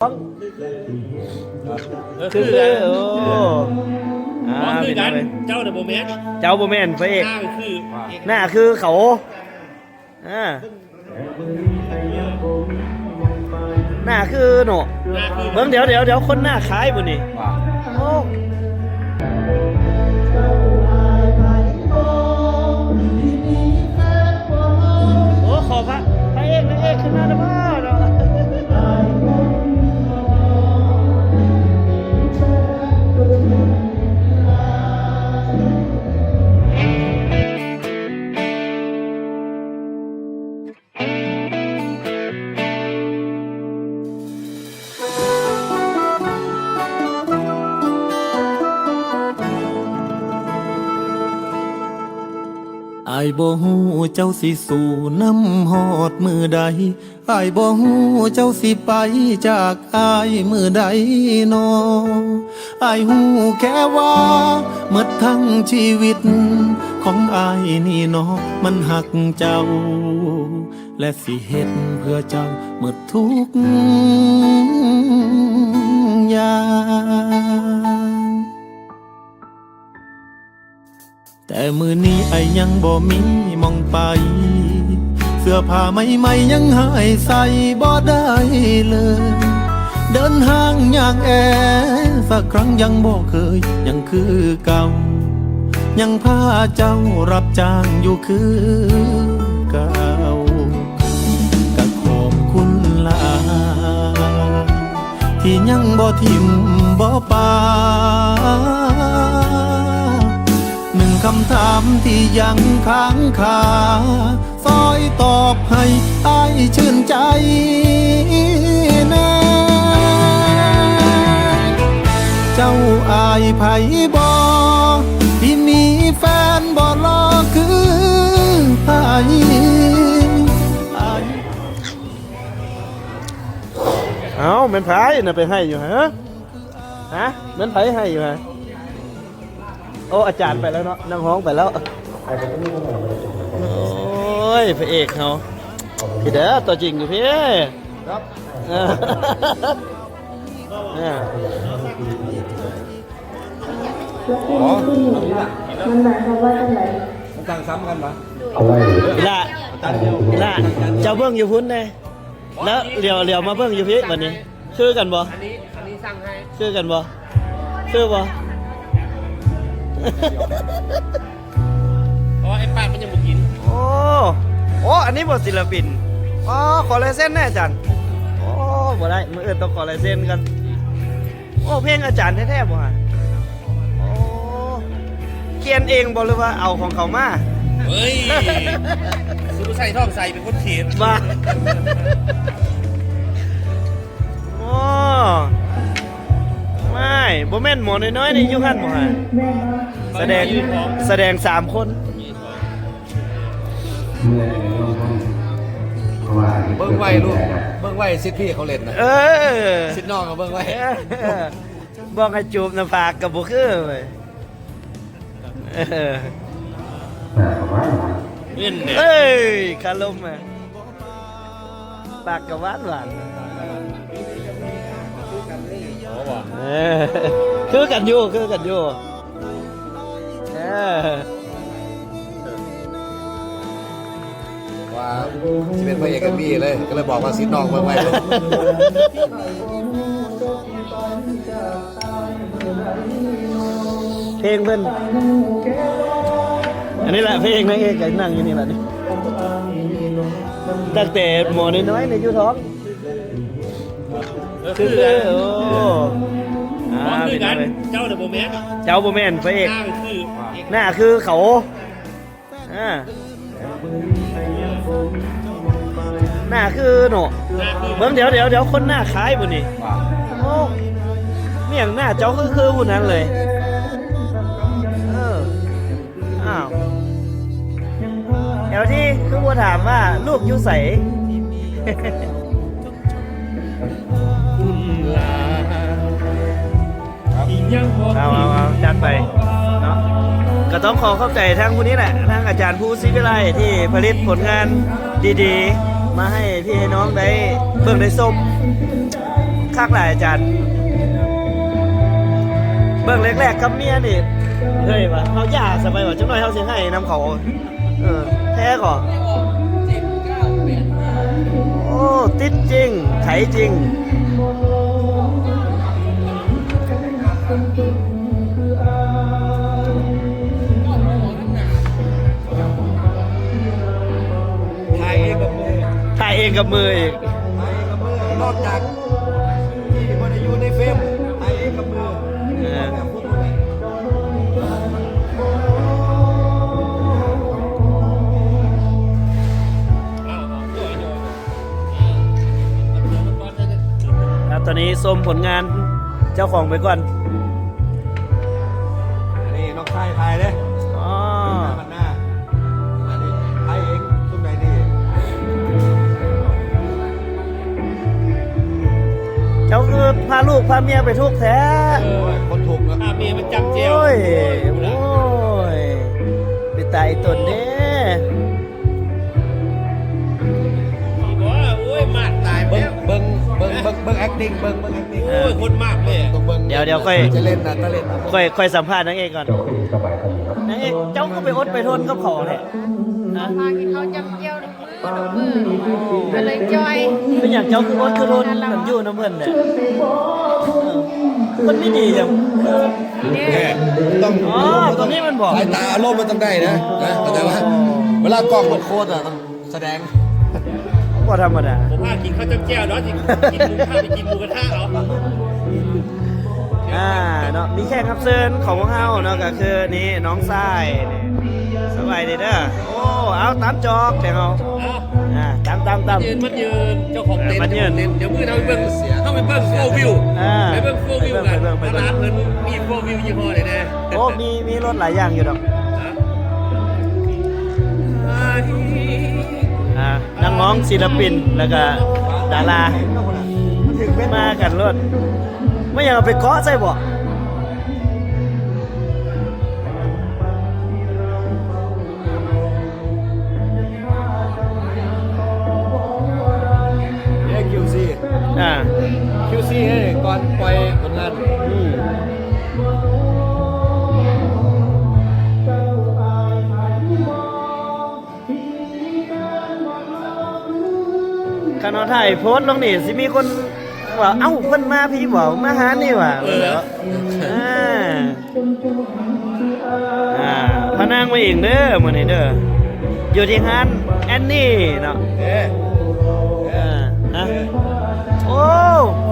ເອີ ຄື ຄື ຄື ໂອ້ ອ່າ ບໍ່ຄືກັນ ເປັນຫຍັງເລີຍ? ເຈົ້ານະບໍ່ແມ່ນ ເຈົ້າບໍ່ແມ່ນພະເອກ ໜ້າຄື ໜ້າຄືເຂົາ ອ່າ ໜ້າຄືເນາະ ໜ້າຄື ເບິ່ງ ດຽວ ດຽວ ດຽວ ຄົນໜ້າຄ້າຍບໍ່ນີ້? ໂອ້ ໂອ້ ຂໍພະ ພະເອກນາງເອກຂຶ້ນມາແດ່ບໍ່ເນາະ? ອ້າຍບໍ່ຮູ້ເຈົ້າຊິສູ້ນຳຮອດມື້ໃດ, ອ້າຍບໍ່ຮູ້ເຈົ້າຊິໄປຈາກອ້າຍມື້ໃດນໍ. ອ້າຍຮູ້ແຄ່ວ່າໝົດທັງຊີວິດຂອງອ້າຍນີ້ນໍ ມັນຮັກເຈົ້າ ແລະ ຊິເຮັດເພື່ອເຈົ້າໝົດທຸກຢ່າງ. ແຕ່ມື້ນີ້ອ້າຍຍັງບໍ່ມີໝ່ອງໄປ, ເສື້ອຜ້າໃໝ່ໆຍັງຫາຍໃສ່ບໍ່ໄດ້ເລີຍ. ເດີນຫ້າງຍ່າງແອສັກຄັ້ງຍັງບໍ່ເຄີຍ, ຍັງຄືເກົ່າ, ຍັງພາເຈົ້າຮັບຈ້າງຢູ່ຄືເກົ່າ. ກະຂອບຄຸນຫຼາຍ ທີ່ຍັງບໍ່ຖິ້ມບໍ່ປະ. ໜຶ່ງຄຳຖາມທີ່ຍັງຄ້າງຄາ, ຊ່ອຍຕອບໃຫ້ອ້າຍຊື່ນໃຈແດ່. ເຈົ້າອາຍໃຜບໍ່ ທີ່ມີແຟນບໍ່ຫຼໍ່ຄືອ້າຍ? ອ້າວ ແມ່ນໃຜນະໄປໄຫ້ຢູ່ຫັ້ນ? ຮະ ແມ່ນໃຜໄຫ້ຢູ່ຫັ້ນ? ໂອ້ ອາຈານໄປແລ້ວເນາະ ນັກຮ້ອງໄປແລ້ວ. ໂອ້ຍ ພະເອກເຮົາ ພີ້ເດີ ຕົວຈິງຢູ່ພີ້. ຄັບ ເອີ ເອີ ອໍ ມັນໝາຍຄວາມວ່າຈັ່ງໃດ? ມັນຕັ້ງຊ້ຳກັນຫວາ? ອີ່ຫຼ້າ ອີ່ຫຼ້າ ເຈົ້າເບິ່ງຢູ່ພຸ້ນແດ່ ແລ້ວຫຼຽວ ຫຼຽວມາເບິ່ງຢູ່ພີ້ບັດນີ້ ຄືກັນບໍ່? ອັນນີ້ ອັນນີ້ສັ່ງໃຫ້ ຄືກັນບໍ່? ຄືບໍ່? ເພາະວ່າໄອ້ປາດມັນຍັງບໍ່ກິນ. ໂອ້ ໂອ້ ອັນນີ້ບໍ່ ສິລະປິນ? ອໍ ຂໍລາຍເຊັນແດ່ອາຈານ. ໂອ້ ບໍ່ໄດ້ ມື້ອື່ນຕ້ອງຂໍລາຍເຊັນກ່ອນ. ໂອ້ ເພງອາຈານແທ້ໆບໍ່ຫະ? ໂອ້ ຂຽນເອງບໍ່ ຫຼືວ່າເອົາຂອງເຂົາມາ? ເອີຍ ສຸໄຊທອງໄຊເປັນຄົນຂຽນ. ວ່າ ໂອ້ ມາຍ ບໍ່ແມ່ນໝໍນ້ອຍໆນີ້ຢູ່ຫັ້ນບໍ່ຫະ? ສະແດງ ສະແດງສາມຄົນ. ເບິ່ງໄວ້ລູກ ເບິ່ງໄວ້ ສິດພີ່ເຂົາເຫຼັ້ນນະ. ເອີ ສິດນ້ອງກໍເບິ່ງໄວ້. ເອີ ບອກໃຫ້ຈູບໜ້າຜາກກໍບໍ່ຄືເວີຍ. ເອີ ເອີຍ ຄາລົມ ປາກກະຫວານໆ. ເອີ ຄືກັນຢູ່ ຄືກັນຢູ່. ເອີ ວ່າຊິເປັນພະເອກເອັມວີເລີຍ ກໍເລີຍບອກວ່າສິດນ້ອງເບິ່ງໄວ້. ເພງເພິ່ນ ອັນນີ້ແຫຼະ ພະເອກນາງເອກກໍນັ່ງຢູ່ນີ້ແຫຼະນີ້ ຕັ້ງແຕ່ໝໍນ້ອຍໆໃນຢູ່ທ້ອງ. ຄື ຄື ໂອ້ ອ່າ ເປັນຫຍັງເລີຍ? ເຈົ້ານະບໍ່ແມ່ນ ເຈົ້າບໍ່ແມ່ນພະເອກ ໜ້າຄື ໜ້າຄືເຂົາ ອ່າ ໜ້າຄືເນາະ ໜ້າຄື ເບິ່ງ ດຽວ ດຽວ ດຽວ ຄົນໜ້າຄ້າຍບໍ່ນີ້? ໂອ້ ມີຫຍັງໜ້າເຈົ້າຄື ຄືຜູ້ນັ້ນເລີຍ? ເອີ ອ້າວ ແອວທີ ຄືບໍ່ຖາມວ່າລູກຢູ່ໃສ? ເອົາ ເອົາ ເອົາ ຈັດໄປເນາະ ກໍຕ້ອງຂໍຂອບໃຈທາງຜູ້ນີ້ແຫຼະ ທາງອາຈານພູ ສີວິໄລ ທີ່ຜະລິດຜົນງານດີໆ ມາໃຫ້ພີ່ໃຫ້ນ້ອງໄດ້ເບິ່ງໄດ້ຊົມ. ຄັກຫຼາຍອາຈານ. ເບິ່ງແລກໆກັບເມຍນີ້ ເຮີ້ຍວ່າເຮົາຢ່າຊະໄປວ່າ ຈັກໜ້ອຍເຮົາຊິໄຫ້ນຳເຂົາ. ເອີ ແທ້ກໍ ໂອ້ ຕິດຈິງ ໄຖຈິງ. ຖ່າຍເອງກັບມື ຖ່າຍເອງກັບມືອີກ ຖ່າຍເອງກັບມື. ນອກຈາກທີ່ບໍ່ໄດ້ຢູ່ໃນເຟຣມ ຖ່າຍເອງກັບມື. ເອີ ອ່າ ຕອນນີ້ຊົມຜົນງານເຈົ້າຂອງໄປກ່ອນ. ອັນນີ້ນ້ອງຊາຍຖ່າຍເດ້. ອໍ ອັນນີ້ໃຜເອງ ຊຸມໃດນີ້? ເຈົ້າຄືພາລູກພາເມຍໄປທຸກແທ້. ໂອ້ຍ ຄົນທຸກເນາະ ພາເມຍມາຈຳແຈ່ວ. ໂອ້ຍ ໂອ້ຍ ເປັນຕາອີ່ຕົນເດ້. ໂອ້ຍ ມາດຕາຍແລ້ວ. ເບິ່ງ ເບິ່ງ ເບິ່ງ ເບິ່ງ acting ເບິ່ງ ເບິ່ງ acting. ໂອ້ຍ ຄົນມາດເລີຍ. ຕ້ອງເບິ່ງ ດຽວ ດຽວຂ້ອຍ ຈະເຫຼັ້ນນະ ຈະເຫຼັ້ນນະ. ຂ້ອຍ ຂ້ອຍສຳພາດນາງເອກກ່ອນ. ເຈົ້າຄືສະບາຍດີເນາະ ນາງເອກ ເຈົ້າຄືໄປອົດໄປທົນກັບເຂົາແທ້? ຮະ? ພາກິນເຂົ້າຈ້ຳແຈ່ວທຸກມື້ ທຸກມື້ ກໍເລີຍຈ່ອຍ. ເປັນຫຍັງເຈົ້າຄືອົດຄືທົນ ມັນຢູ່ນຳເພິ່ນແທ້? ເອີ ມັນມີດີຫຍັງ? ເອີ ຕ້ອງ ອໍ ຕົວນີ້ມັນບອກ ສາຍຕາອາລົມມັນຕ້ອງໄດ້ນະ ນະ ເຂົ້າໃຈວ່າ ເວລາກ້ອງມັນໂຄດອະ ຕ້ອງສະແດງ ບໍ່ທຳມະດາ. ບໍ່ພາກິນເຂົ້າຈ້ຳແຈ່ວເນາະ ຊິກິນໝູ ພາໄປກິນໝູກະທະເອົາ. ອ່າ ເນາະ ມີແຂກຮັບເຊີນຂອງພວກເຮົາເນາະ ກໍຄືນີ້ ນ້ອງຊາຍນີ້ ສະບາຍດີເດີ. ໂອ້ ເອົາ ຕາມຈອກແຕ່ເຮົາ ອ່າ ຕາມ ຕາມ ຕາມ ມັນຢືນ ມັນຢືນ ເຈົ້າຂອງເຕັນ ເອີ ມັນຢືນ ເຈົ້າຂອງເຕັນ. ດຽວມື້ເຮົາໄປເບິ່ງ ເຮົາໄປເບິ່ງໂຟວິວ ອ່າ ໄປເບິ່ງໂຟວິວກັນ ໄປເບິ່ງ ໄປເບິ່ງ ວ່າຮ້ານເພິ່ນມີໂຟວິວຍີ່ຫໍ້ໃດແດ່. ໂອ້ ມີ ມີລົດຫຼາຍຢ່າງຢູ່ດອກ. ອ່າ ນັກຮ້ອງ ສິລະປິນ ແລ້ວກະດາລາ ມາກັນໂລດ. ມາຫຍັງ ເອົາໄປເກາະໃສ່ບໍ? ເອີ ຄິວຊີ ອ່າ ຄິວຊີ ໃຫ້ກ່ອນປ່ອຍຜົນງານ. ອືມ ຄັນເຮົາຖ່າຍໂພສລົງນີ້ ຊິມີຄົນວ່າ ເອົ້າ ເພິ່ນມາພີ້ບໍ ມາຮ້ານນີ້ຫວາ. ເອີ ອ່າ ອ່າ ພານາງມາເອງເດີ ມື້ນີ້ເດີ ຢູ່ທີ່ຮ້ານແອນນີເນາະ. ເອີ ເອີ ຮະ ໂອ້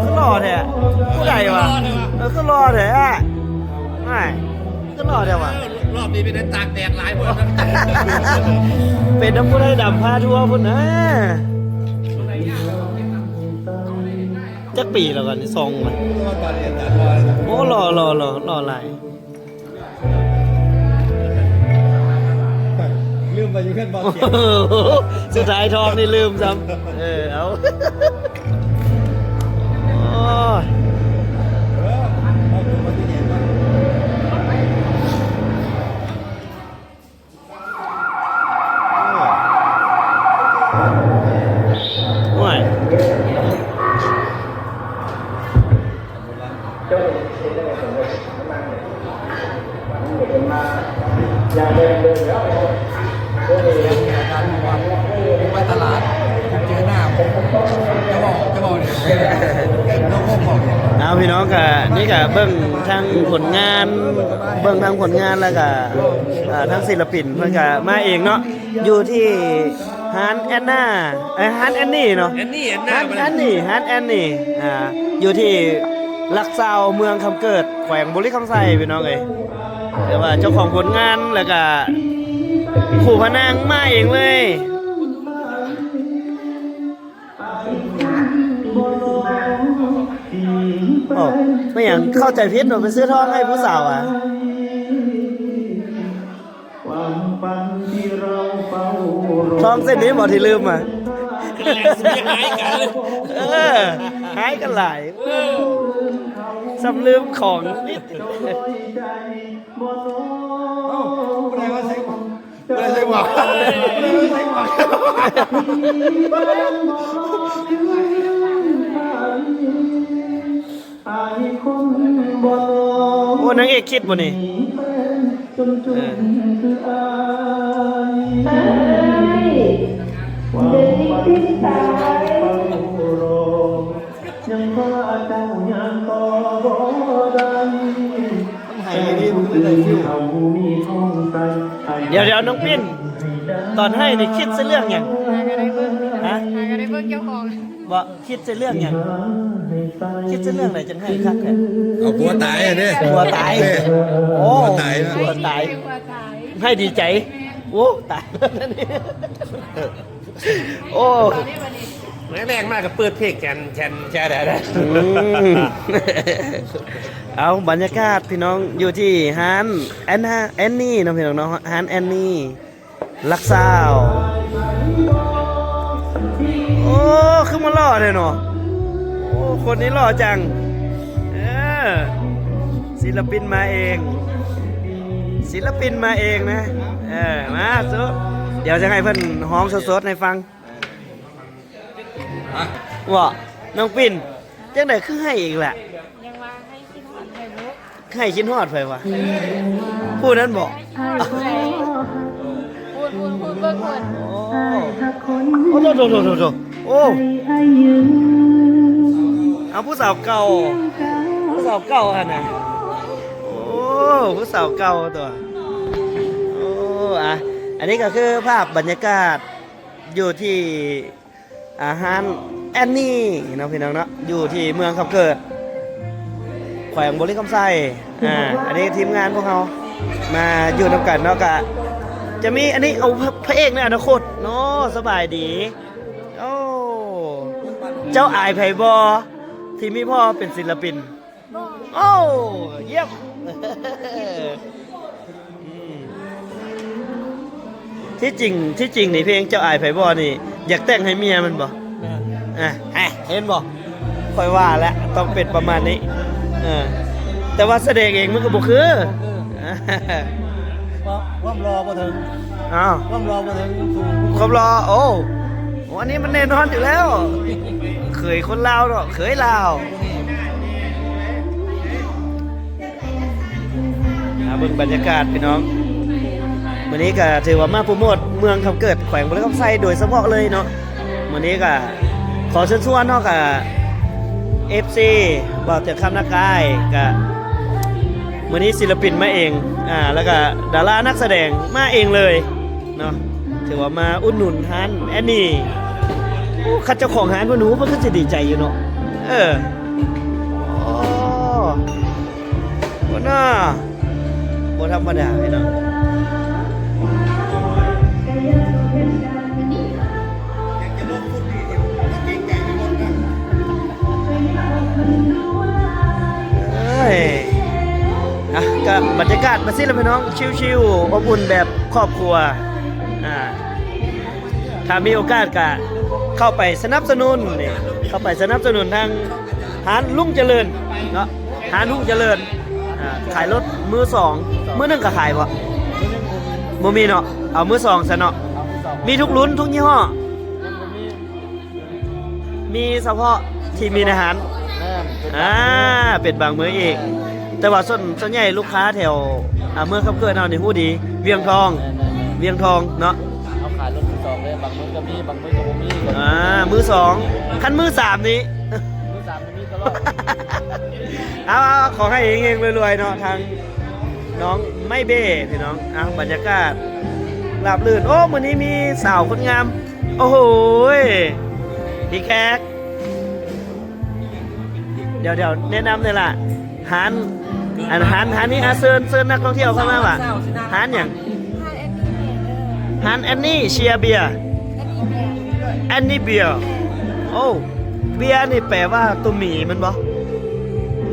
ຄືຫຼໍ່ແທ້ ຜູ້ໃດຫວາ? ເອີ ຄືຫຼໍ່ແທ້ ອ້າຍ ຄືຫຼໍ່ແທ້ຫວາ? ລອບນີ້ເປັນຕາກແດດຫຼາຍພຸ້ນ ເປັນນຳຜູ້ໃດດຳພາທົ່ວພຸ້ນນະ. ຈັກປີແລ້ວກະນີ້ ສອງ ໂອ້ ຫຼໍ່ ຫຼໍ່ ຫຼໍ່ ຫຼໍ່ຫຼາຍ. ລືມໄປຢູ່ເຮືອນບໍ່ ສຸດທ້າຍທອງນີ້ລືມຊ້ຳ. ເອີ ເອົາ ໂອ້ຍ ໂອ້ຍ. ເອົາ ພີ່ນ້ອງ ກະນີ້ກະເບິ່ງທັງຜົນງານ ເບິ່ງທັງຜົນງານ ແລ້ວກະ ເອີ ທັງສິລະປິນເພິ່ນກະມາເອງເນາະ ຢູ່ທີ່ ຮ້ານແອນນາ ເອີຍ ຮ້ານແອນນີເນາະ ແອນນີ ແອນນາ ຮ້ານແອນນີ ຮ້ານແອນນີ ອ່າ ຢູ່ທີ່ຫຼັກຊາວ ເມືອງຄຳເກີດ ແຂວງບໍລິຄຳໄຊ ພີ່ນ້ອງເອີຍ. ແຕ່ວ່າເຈົ້າຂອງຜົນງານ ແລ້ວກະຄູ່ພະນາງມາເອງເລີຍ. ໂອ້ ແມ່ນຫຍັງ ເຂົ້າໃຈຜິດວ່າໄປຊື້ທອງໃຫ້ຜູ້ສາວຫວາ? ທອງເສັ້ນນີ້ບໍ່ທີ່ລືມມາ ເອີ ຮ້າຍກັນຫຼາຍ ສ່ຳລືມຂອງ. ເອົ້າ ຜູ້ໃດວ່າໃສ່ໝວກ ຜູ້ໃດໃສ່ໝວກ ຜູ້ໃດວ່າໃສ່ໝວກ. ໂອ້ ນາງເອກຄິດບໍ່ນີ້? ເອີ ດຽວໆ ນ້ອງປິ້ນ ຕອນໄຫ້ນີ້ຄິດໃສ່ເລື່ອງຫຍັງ? ຫາກໍໄດ້ເບິ່ງ ຫາ? ຫາກໍໄດ້ເບິ່ງເຈົ້າຂອງ ບໍ່ ຄິດໃສ່ເລື່ອງຫຍັງ? ຄິດໃສ່ເລື່ອງໃດຈັ່ງໄຫ້ຄັກແທ້? ເອົາຜົວຕາຍເດ້ ຜົວຕາຍ ເອີ ໂອ້ ຜົວຕາຍນະ ຜົວຕາຍ ໃຫ້ດີໃຈ ໂອ້ ຕາຍ ໂອ້ ແລງໆ ມາກໍເປີດເພງແຈນ ແຈນ ແຈນ ອືມ ເອົາ ບັນຍາກາດພີ່ນ້ອງ ຢູ່ທີ່ຮ້ານແອນນາ ແອນນີເນາະ ພີ່ນ້ອງເນາະ ຮ້ານແອນນີ ຫຼັກຊາວ ໂອ້ ຄືມາຫຼໍ່ແທ້ເນາະ ໂອ້ ຄົນນີ້ຫຼໍ່ຈັງ ເອີ ສິລະປິນມາເອງ ສິລະປິນມາເອງນະ ເອີ ມາ ສູ້ ດຽວຈະໃຫ້ເພິ່ນຮ້ອງສົດໆໃຫ້ຟັງ ເວົ້າ ນ້ອງປິ້ນ ຈັ່ງໃດຄືໄຫ້ອີກລະ? ຍັງວ່າໄຫ້ຄິດຮອດໃຜບຸ? ໃຫ້ຄິດຮອດໃຜວະ? ຜູ້ນັ້ນບໍ? ພຸ້ນ ພຸ້ນ ພຸ້ນ ເບິ່ງພຸ້ນ ໂອ້ ໂອ້ ໂອ້ ເອົາຜູ້ສາວເກົ່າ ຜູ້ສາວເກົ່າຫັ້ນນະ ໂອ້ ຜູ້ສາວເກົ່າຕົວະ ໂອ້ ອະ ອັນນີ້ກໍຄືພາບບັນຍາກາດຢູ່ທີ່ ອາ ຮ້ານແອນນີເນາະ ພີ່ນ້ອງເນາະ ຢູ່ທີ່ເມືອງຄຳເກີດ ແຂວງບໍລິຄຳໄຊ ອາ ອັນນີ້ທີມງານພວກເຮົາມາຢູ່ນຳກັນເນາະ ກະຈະມີອັນນີ້ ເອົາ ພະເອກໃນອະນາຄົດເນາະ ສະບາຍດີ ໂອ້ ເຈົ້າອາຍໃຜບໍ່ ທີ່ມີພໍ່ເປັນສິນລະປິນ? ໂອ້ ຢ້ຽມ ອືມ ທີ່ຈິງ ທີ່ຈິງນີ້ ເພງເຈົ້າອາຍໃຜບໍ່ນີ້ ຢາກແຕ່ງໃຫ້ເມຍແມ່ນບໍ່? ແມ່ນ ອາ ເຫັນບໍ່ ຂ້ອຍວ່າແຫຼະ ຕ້ອງເປັນປະມານນີ້ ເອີ ແຕ່ວ່າສະແດງເອງມັນກໍບໍ່ຄື ບໍ່ຄື ຄວາມ ຄວາມຫຼໍ່ບໍ່ເຖິງ ອ້າວ ຄວາມຫຼໍ່ບໍ່ເຖິງສູງ ຄວາມຫຼໍ່ ໂອ້ ໂອ້ ອັນນີ້ມັນແນ່ນອນຢູ່ແລ້ວ ເຂີຍຄົນລາວເນາະ ເຂີຍລາວ ມາເບິ່ງບັນຍາກາດພີ່ນ້ອງ ມື້ນີ້ກໍຖືວ່າມາໂປຣໂມດເມືອງຄຳເກີດ ແຂວງບໍລິຄຳໄຊໂດຍສະເພາະເລີຍເນາະ ມື້ນີ້ກໍຂໍເຊີນຊວນເນາະ ກໍ ເອັຟຊີ ບ່າວເຕີນຄຳນາກາຍ ກໍມື້ນີ້ສິນລະປິນມາເອງ ອາ ແລ້ວກໍດາລານັກສະແດງມາເອງເລີຍ ເນາະ ຖືວ່າມາອຸດໜູນຮ້ານແອນນີ ໂອ້ ຄັນເຈົ້າຂອງຮ້ານເພິ່ນຮູ້ ເພິ່ນຄືຊິດີໃຈຢູ່ເນາະ ເອີ ໂອ້ ໂອ້ ນະ ບໍ່ທຳມະດາເດ້ເນາະ ເອີຍ ອ່ະ ກະບັນຍາກາດມາຊີ້ລະພີ່ນ້ອງ ຊິວໆ ອົບອຸ່ນແບບຄອບຄົວ ອ່າ ຖ້າມີໂອກາດກະເຂົ້າໄປສະໜັບສະໜູນນີ້ ເຂົ້າໄປສະໜັບສະໜູນທາງຮ້ານລຸງຈະເລີນເນາະ ຮ້ານລຸງຈະເລີນ ອ່າ ຂາຍລົດມືສອງ ມືໜຶ່ງກະຂາຍບໍ່? ບໍ່ມີເນາະ ເອົາມືສອງຊະເນາະ ມີທຸກລຸ້ນທຸກຍີ່ຫໍ້. ມີສະເພາະທີ່ມີໃນຮ້ານ ແມ່ນ ອ່າ ເປັນບາງມື້ອີກ ແຕ່ວ່າສ່ວນ ສ່ວນໃຫຍ່ລູກຄ້າແຖວ ອ່າ ເມືອງຄຳເກີດເຮົານີ້ຮູ້ດີ ວຽງທອງ ແມ່ນໆໆ ວຽງທອງເນາະ ເຮົາຂາຍລົດມືສອງເດ້ ບາງມື້ກໍມີ ບາງມື້ກໍບໍ່ມີ ອ່າ ມືສອງ ຄັນມືສາມນີ້ ມືສາມນີ້ມີຕະຫຼອດ ເອົາ ເອົາ ຂໍໃຫ້ເຮັງໆ ລວຍໆ ເນາະ ທາງ ນ້ອງໄມ້ເບ້ພີ່ນ້ອງ ອ່ະ ບັນຍາກາດລາບລື່ນ ໂອ້ ມື້ນີ້ມີສາວຄົນງາມ ໂອ້ໂຫຍ ພີ່ແຂກ ດຽວໆ ແນະນຳແດ່ລະ ຮ້ານ ອັນ ຮ້ານ ຮ້ານນີ້ ອ່ະ ເຊີນ ເຊີນນັກທ່ອງທ່ຽວເຂົ້າມາວ່າ ຮ້ານຫຍັງ? ຮ້ານແອນນີເບຍ ຮ້ານແອນນີເບຍ ແອນນີເບຍ ແອນນີເບຍ ໂອ້ ເບຍນີ້ແປວ່າໂຕໝີແມ່ນບໍ່?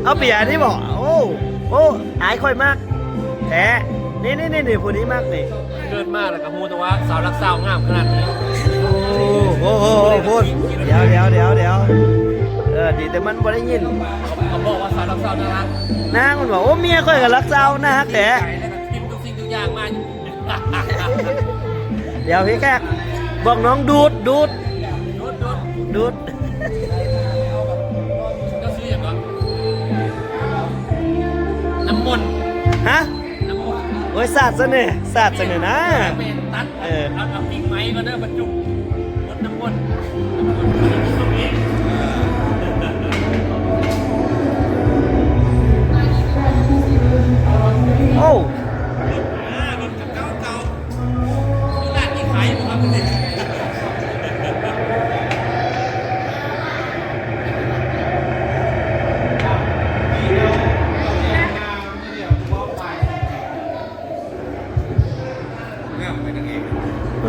ເອົາເບຍນີ້ບໍ? ໂອ້ ໂອ້ ອາຍຂ້ອຍມັກແທ້ ນີ້ໆໆ ຜູ້ນີ້ມັກນີ້ ເກີດມາແລ້ວກໍຮູ້ແຕ່ວ່າສາວລັກຊາວງາມຂະໜາດນີ້ ໂອ້ໂຫ ໂອ້ໂຫ ດຽວໆໆ ເອີ ດີແຕ່ມັນບໍ່ໄດ້ຍິນ ເຂົາບອກວ່າສາວລັກຊາວໜ້າຮັກ ນາງມັນບອກ ໂອ້ ເມຍຂ້ອຍກໍລັກຊາວໜ້າຮັກແທ້ ໃຈແລ້ວກໍຖິ້ມທຸກສິ່ງທຸກຢ່າງມາ ດຽວພີ່ແຂກ ບອກນ້ອງດູດ ດູດ ດູດ ດູດ ເຈົ້າຊື່ຫຍັງເກາະ? ໂອ້ຍ ສາດຊະແດ່ ສາດຊະແດ່ນາ. ແມ່ນ ຕັດ ເອີ ເອົາ ເອົາກິ່ງໄມ້ກ່ອນເດີ ບັນຈຸ ໝົດນ້ຳມົນ ນ້ຳມົນ ໂອ້ ອ່າ ລົດເກົ່າໆ ຢູ່ຮ້ານນີ້ຂາຍຢູ່ບໍ່ຄັບ?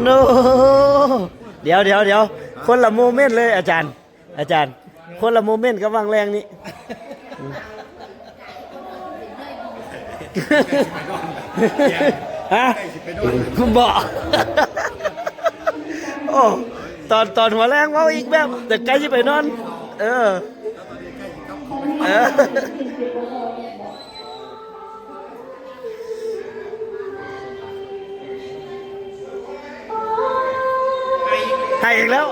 ໂອ້ໂຫ ດຽວໆໆ ຄົນລະໂມເມັນເລີຍອາຈານ. ອາຈານ ຄົນລະໂມເມັນກັບຫວ່າງແລງນີ້. ຮະ? ບໍ່ ໂອ້ ຕອນ ຕອນຫົວແລງເວົ້າອີກແບບ ແຕ່ໃກ້ຊິໄປນອນ. ເອີ ເອີ ໄຫ້ອີກແລ້ວ.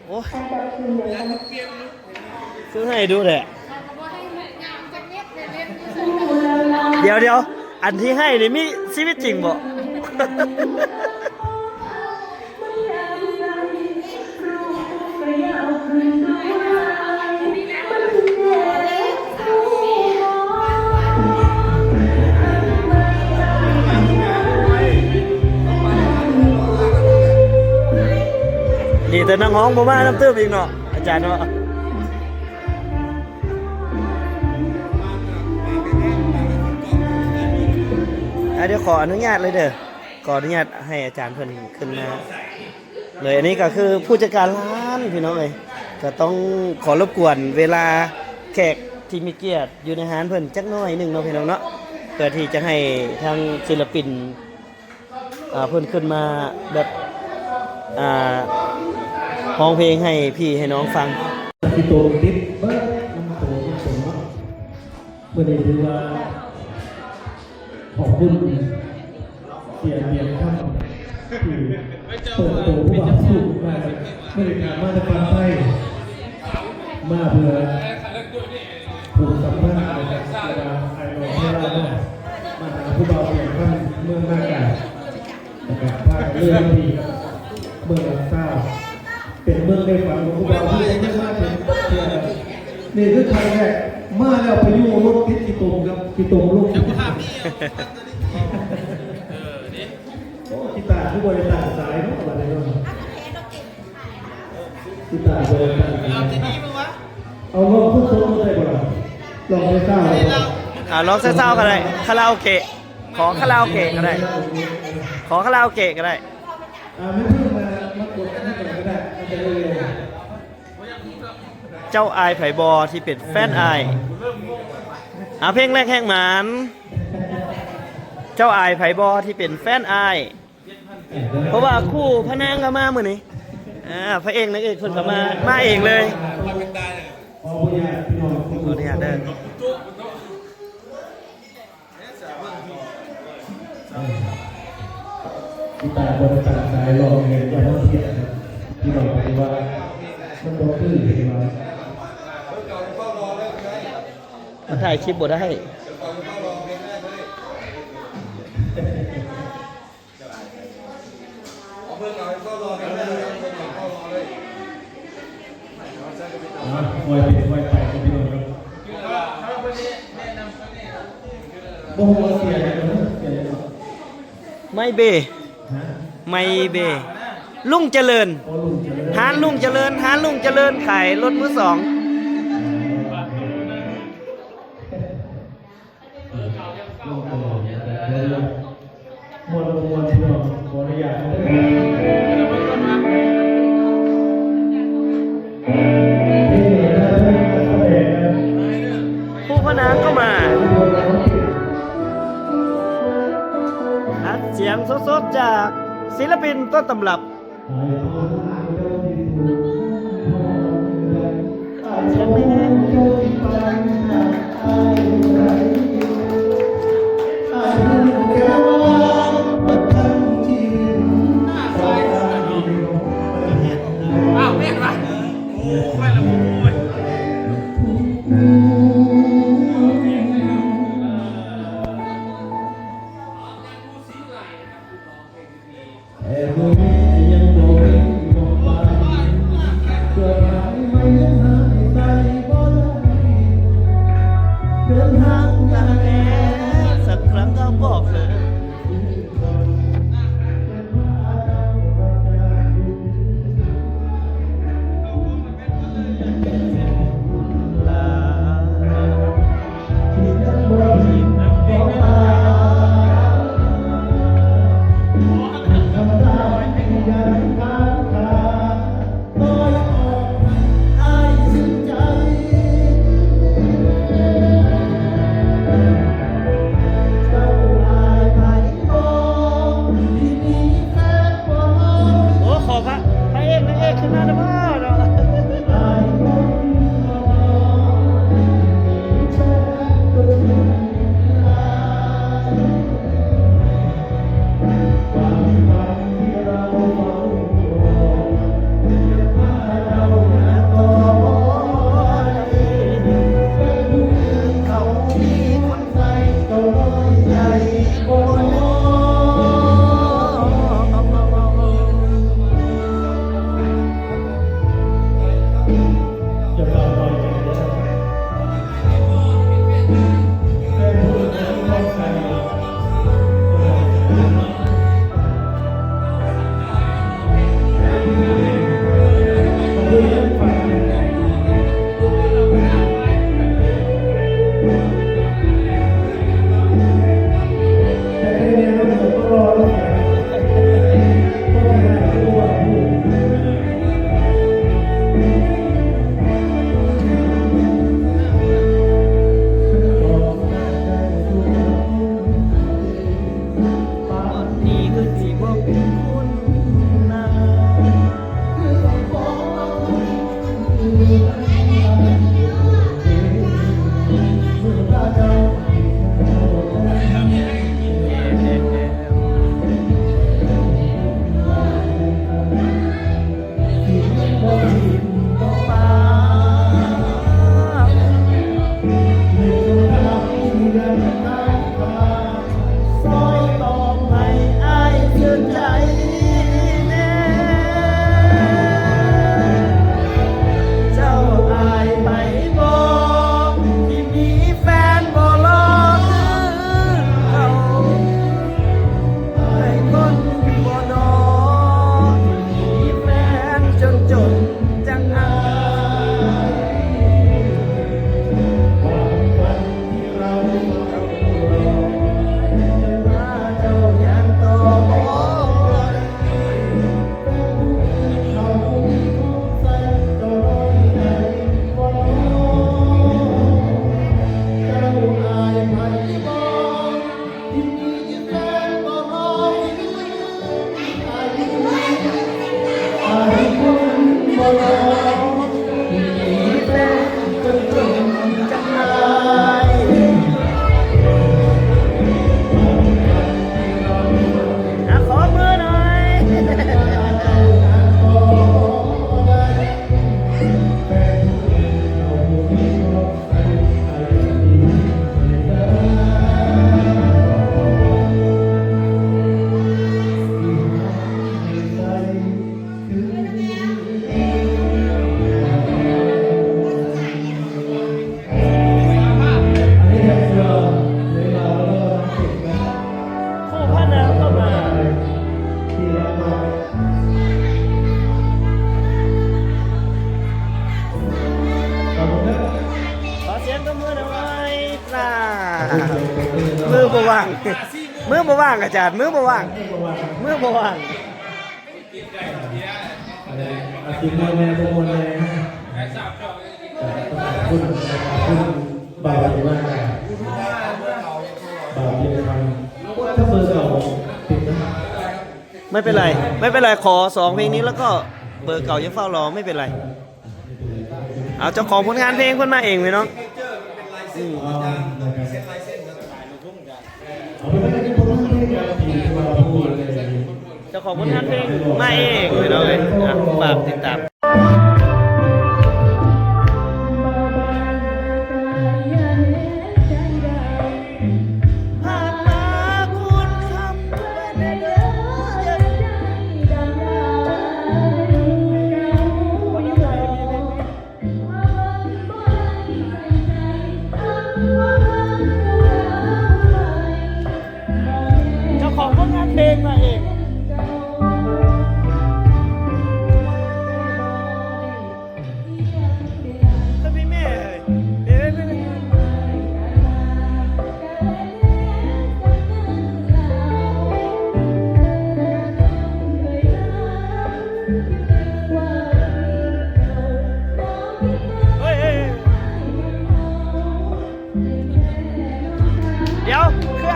ໂອ້ຍ ຄືໃຫ້ດຸແທ້. ດຽວໆ ອັນທີ່ໃຫ້ນີ້ມີຊີວິດຈິງບໍ່? ດີແຕ່ນັກຮ້ອງບໍ່ມານຳຕື່ມອີກເນາະ ອາຈານເນາະ. ອ່າ ດຽວຂໍອະນຸຍາດເລີຍເດີ ຂໍອະນຸຍາດໃຫ້ອາຈານເພິ່ນຂຶ້ນມາເລີຍ. ອັນນີ້ກໍຄືຜູ້ຈັດການຮ້ານ ພີ່ນ້ອງເອີຍ ກໍຕ້ອງຂໍລົບກວນເວລາແຂກທີ່ມີກຽດຢູ່ໃນຮ້ານເພິ່ນຈັກໜ້ອຍໜຶ່ງເນາະ ພີ່ນ້ອງເນາະ ເພື່ອທີ່ຈະໃຫ້ທາງສິນລະປິນ ອ່າ ເພິ່ນຂຶ້ນມາແບບ ອ່າ ຮ້ອງເພງໃຫ້ພີ່ໃຫ້ນ້ອງຟັງ. ທີ່ໂຕຕິດເບີດນຳໂຕນຳຕົນເນາະ. ມື້ນີ້ຖືວ່າຂອບຄຸນເສຍ ປຽງຄຳ ທີ່ເປີດໂຕຜູ້ບ່າວສູງມາ. ມື້ນີ້ກະມາແຕ່ຝັ່ງໄທ ມາເພື່ອຜູກສຳພັນ ແລະກະວ່າອ້າຍນ້ອງເວລາມາ ມາຫາຜູ້ບ່າວປຽງຄຳເມືອງນາກາ ແລະກະພາກັນເລີຍມາທີ່ເມືອງຫຼັກຊາວ ເປັນເມືອງໃນຝັນຂອງຜູ້ບ່າວຜູ້ຄົນເຄີຍມາເຖິງເທື່ອ. ນີ້ຄືຄັ້ງແລກ ມາແລ້ວໄປຢູ່ລົດຕິດຂີ້ຕົມ ກັບຂີ້ຕົມລົງ. ໂອ້ ກິຕາຄືບໍ່ໄດ້ຕັ້ງສາຍເນາະ ບາດນີ້ເນາະ. ກິຕາບໍ່ໄດ້ຕັ້ງສາຍ. ເອົາລອງສົດໆ ໄດ້ບໍ່ລະ? ລອງແຕ່ເຊົ້າ. ອ່າ ລອງແຕ່ເຊົ້າກໍໄດ້ ຄາຣາໂອເກະ. ຂໍຄາຣາໂອເກະກໍໄດ້ ຂໍຄາຣາໂອເກະກໍໄດ້. ອ່າ ແມ່ເພິ່ນມາ ມາກົດອັນນີ້ກ່ອນກໍໄດ້ ມັນຈະໄດ້ເລັວ. ເຈົ້າອາຍໃຜບໍ່ທີ່ເປັນແຟນອ້າຍ? ອ່າ ເພງແລກແຮງໝານ. ເຈົ້າອາຍໃຜບໍ່ທີ່ເປັນແຟນອ້າຍ? ເພາະວ່າຄູ່ພະນາງກໍມາມື້ນີ້. ອ່າ ພະເອກນາງເອກເພິ່ນກໍມາ ມາເອງເລີຍ. ຂໍອະນຸຍາດເດີ. ເອີ ກິຕາບໍ່ໄດ້ຕັ້ງໃຈຮ້ອງເອງ ຢ່າມາພຽນນະ ພີ່ນ້ອງ ເພາະວ່າມັນບໍ່ຄື ເຫັນບໍ່? ມັນຖ່າຍຄລິບບໍ່ໄດ້. ອ່າ ຄ່ອຍເປັນຄ່ອຍໄປ ພີ່ນ້ອງເນາະ. ບໍ່ຮູ້ວ່າເສຍຫຍັງເນາະ ເສຍຫຍັງເນາະ? ໄມເບ ຮະ? ໄມເບ ລຸງຈະເລີນ ອໍ ລຸງຈະເລີນ ຮ້ານລຸງຈະເລີນ ຮ້ານລຸງຈະເລີນ ຂາຍລົດມືສອງ. ເອີ ລົງໄປເລີຍ ແຕ່ເດີ ມ່ວນບໍ່ມ່ວນ ພີ່ນ້ອງ ຂໍອະນຸຍາດເດີ. ຜູ້ພະນາງກໍມາ ອັດສຽງສົດໆ ຈາກສິນລະປິນຕົ້ນຕຳລັບ. ອ້າວ ແມ່ນຫວາ? ໂອ້ ຂ້ອຍລະບໍ່ຮູ້ເວີຍ. เดินทางอย่างแน่ สักครั้งก็บอกเลย ໂອ້ ຂໍພະ ພະເອກນາງເອກຂຶ້ນມາແດ່ເນາະ. ຂໍສຽງຕົບມືໜ່ອຍ ຈ້າ ມືບໍ່ວ່າງ ມືບໍ່ວ່າງ ອາຈານ ມືບໍ່ວ່າງ ມືບໍ່ວ່າງ. ອາ ທີມງານແມ່ບໍ່ມ່ວນແດ່ ຂອບຄຸນ ຂອບຄຸນບ່າວເປັນວ່າ ບ່າວເປັນຄຳ ຖ້າເບີເກົ່າຕິດນະ. ไม่เป็นไร ไม่เป็นไร ขอสองเพลงนี้ แล้วก็เบอร์เก่ายังเฝ้ารอ ไม่เป็นไร. เอา เจ้าของผลงานเพลงเพิ่นมาเองพี่น้อง อืม เจ้าของผลงานเพลงมาเองพี่น้องเอ้ย อ่ะ ฝากติดตาม.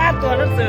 ອ່ານຕົວໜັງສື.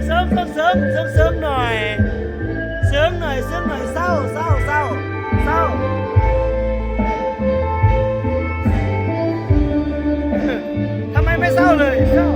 ເສີງໆ ເສີງໆ ເສີງໆ ເສີງໆ ໜ້ອຍ ເສີງໜ້ອຍ ເສີງໜ້ອຍ ເຊົາ ເຊົາ ເຊົາ ເຊົາ. ທຳໄມໄມ່ເຊົາເລີຍ? ເຊົາ.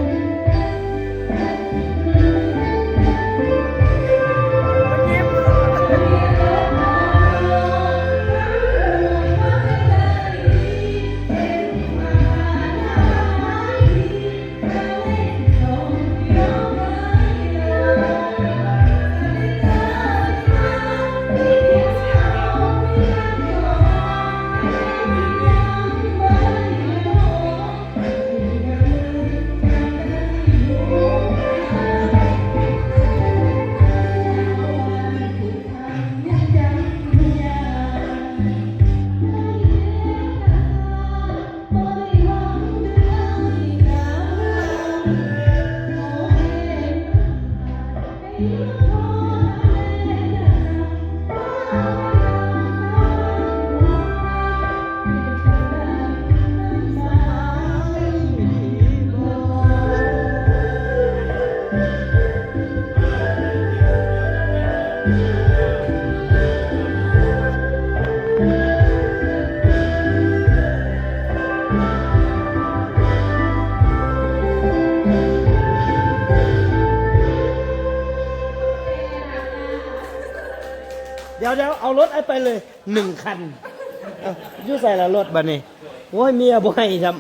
ດຽວໆ ເອົາລົດໄປເລີຍໜຶ່ງຄັນ. ເອົ້າ ຢູ່ໃສລະລົດບາດນີ້? ໂອ້ຍ ເມຍບໍ່ໃຫ້ຊ້ຳ.